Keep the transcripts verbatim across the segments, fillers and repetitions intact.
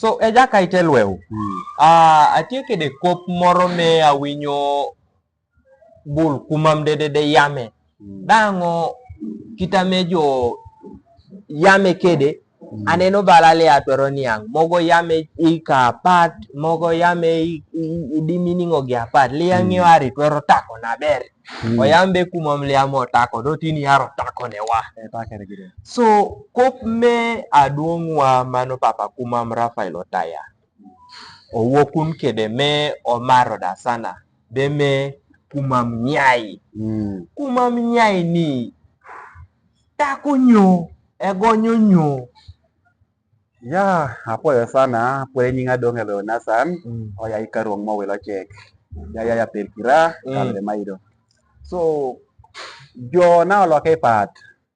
So, e jaka ite lweu. Mm. Ah, atye kede kop moro me awinyo bul kumam dedede yame. Mm. Dang' o kita me jo yame kede, mm, aneno bala le atwero niang'. Mogo yame i ka apat, mogo yame i, i, i di meaning o gi apat. Le ang'e, mm, wari twero tako na ber. Mm. O yam be kumam le amo tako, do tini aro tako ne wa. Eh, tako ne gire. So, kop me aduong' wa mano Papa Kumam Raphael Otaya. Owuok kun kede me omaro da sana. Be me kumam nyai. Mm. Kumam nyai ni tako nyo, e gonyo nyo. Ya, apwoyo sana, pwod nyinga dong' e lweu Nathan, mm, oya i karuong' mowil ochek. Ya, ya, ya pel kira, mm, kal de maido. So, jo na oloke pat.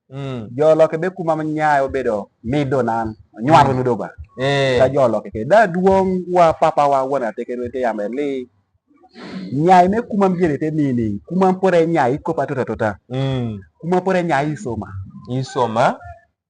Mm. Jo oloke be kumam nyai obedo mido nan, nywar, mm, nu do ba. Eh. Ka jo oloke ke. Da duong' wa papa wa won ateker wete yambe li. Nyai me kumam jere te meaning. Kumam pore nyai i kop atuta tuta. Mm. Kumam pore nyai i soma. I soma.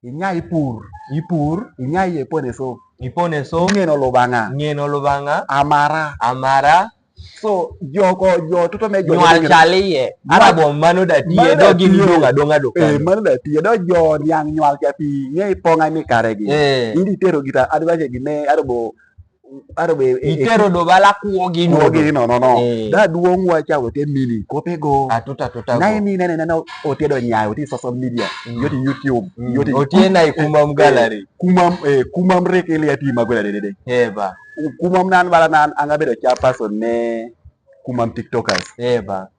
I nyai i pur. I pur. I nyai i pone so. I pone so. Ng'eno Lubanga. Ng'eno Lubanga. Amara. Amara. So, jo ko, jo tuta me jo nywal ng'eno. Chali ye. Nywal. Arabo mano da tiye, mano da do gin tiye. Dong' adonga do. Eh, kan. Mano da tiye. Do jo niang' nywal cha pi ng'e i pong' ani kare gi. Eh. Indi tero gita adwa che gi me arabo Aro be, eh, eh, itero do bala kuogi no. Kuogi no, no, no. Eh. Da duong' wa cha wete meaning kopego. Atuta, atuta. Na go. Ini nene, nene, otie do nyai, oti social media, mm, yoti YouTube, mm, yoti otie na i kumam gallery. Kumam, eh, kumam rek ili ati magwela dedede. Eba. Kumam nan bala nan, anga bedo chairperson ne kumam TikTokers. Eba.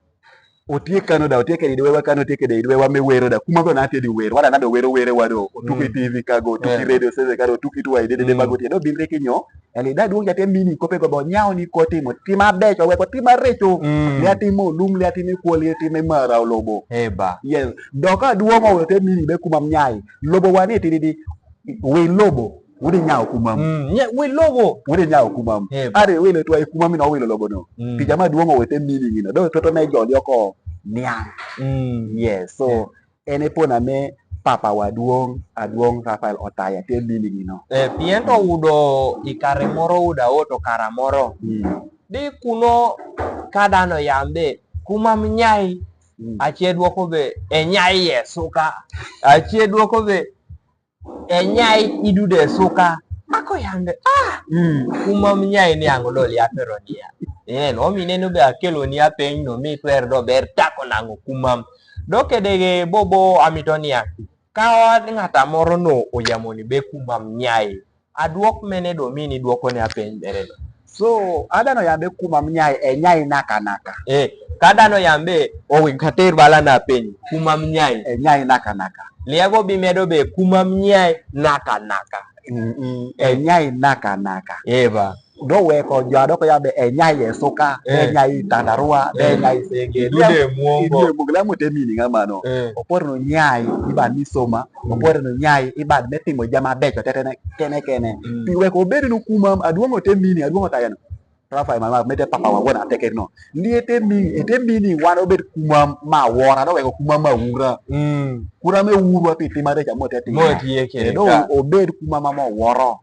Otie kano da, otie kede idwe wa kano, otie kede idwe wa me wero da. Kumam do na tie di wero, wala na do wero wero wa do. Otuki, mm, TV ka go, otuki, eh, radio station ka do, otuki tuwa idede, mm, ba go tie. Do bin reke nyo. Eli da duong' ja te meaning kopego bo nyao ni kotimo. Tim abeco, weko tim areco. Mm. Lia timo lum, lia timo kuo, lia timo mara olobo. Eba. Yes. Doka duong' owe te meaning be kumam nyai. Lobo wa ni tiri di. Wi lobo. Wudi nyao kumam. Mm, nye, wi lobo. Wudi nyao kumam. Eba. Are wilo tuwa i kumam ino wilo lobo no. Mm. Tija ma duong' owe te meaning ino. Do toto me joli oko niang'. Mm. Yes. So, yeah. En e pona me papa wa duong', aduong' Raphael Otaya te meaning ino. Eh, pien to udo i kare moro uda oto kara moro. Mm. Di kuno ka dano yambe, kumam nyai. Mm. Ache duoko be, e nyai ye suka. Ache duoko be, e nyai idude suka. Ako yande, ah! Mm. Kumam nyai ni ango do lia pero nia. Eh, no mi neno be akelo nia peny no mi twer do ber tako nango kumam. Do kedege bobo amito nia. Ka ng'ata moro no oyamoni be kumam nyai. Aduok mene do mini duoko ne apeny bere no. So, adano yambe kumam nyai, e nyai naka naka. Eh, ka dano yambe, owi kater bala na peny, kumam nyai. E nyai naka naka. Liego bi medo be kumam nyai naka naka. Mm, mm. E nyai naka naka. Eba. Do weko jo adoko yambe e nyai e suka, be, eh, nyai tandarua, be, eh, nyai senge. Idude muongo. Idude muongo, la mo te meaning amano. Eh. Opor no nyai, iban ni soma, mm, opor no nyai, iban ni timo jama beco, tetene, kene, kene. Mm. Pi weko obed no kumam, aduong' ote meaning, aduong' otaya no. Rafa, mama, mete papa wa, wona teke no. Ndi ete mi, ete meaning wan obed kumam ma wora, do weko kumam ma wura. Mm. Kura me wurwa pi tima reca mo te tima. Mo tie kere. E do ka. Obed kumam ma woro.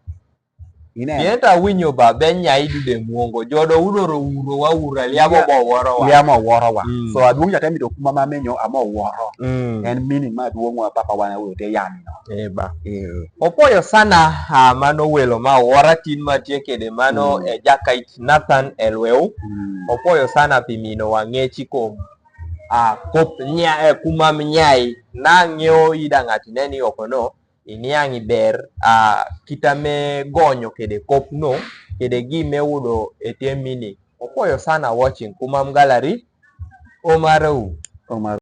Ine. Pien ta winyo ba be nyai dude muongo. Jodo udoro uro wa ura, liamo, lia-, bo woro wa. Liamo woro wa. Mm. So, aduong' jatemi to kumam ma menyo amo woro. Mm. En meaning ma aduong' wa papa wan awe te yami no. Eba. Eh. Opoyo sana, ah, mano welo ma wora tin ma tie kede mano, mm, eh, Jakait Nathan Elweu. Mm. Opoyo sana pi mino wa ng'echi kom. Ah, kop nya-, eh, kumam nyai. Na ng'eyo ida ng'ati neni oko no. Iniang' iber, ah, kita me gonyo kede kop no, kede gi me udo ete meaning. Opoyo sana watching kumam gallery, Omar u. Omar.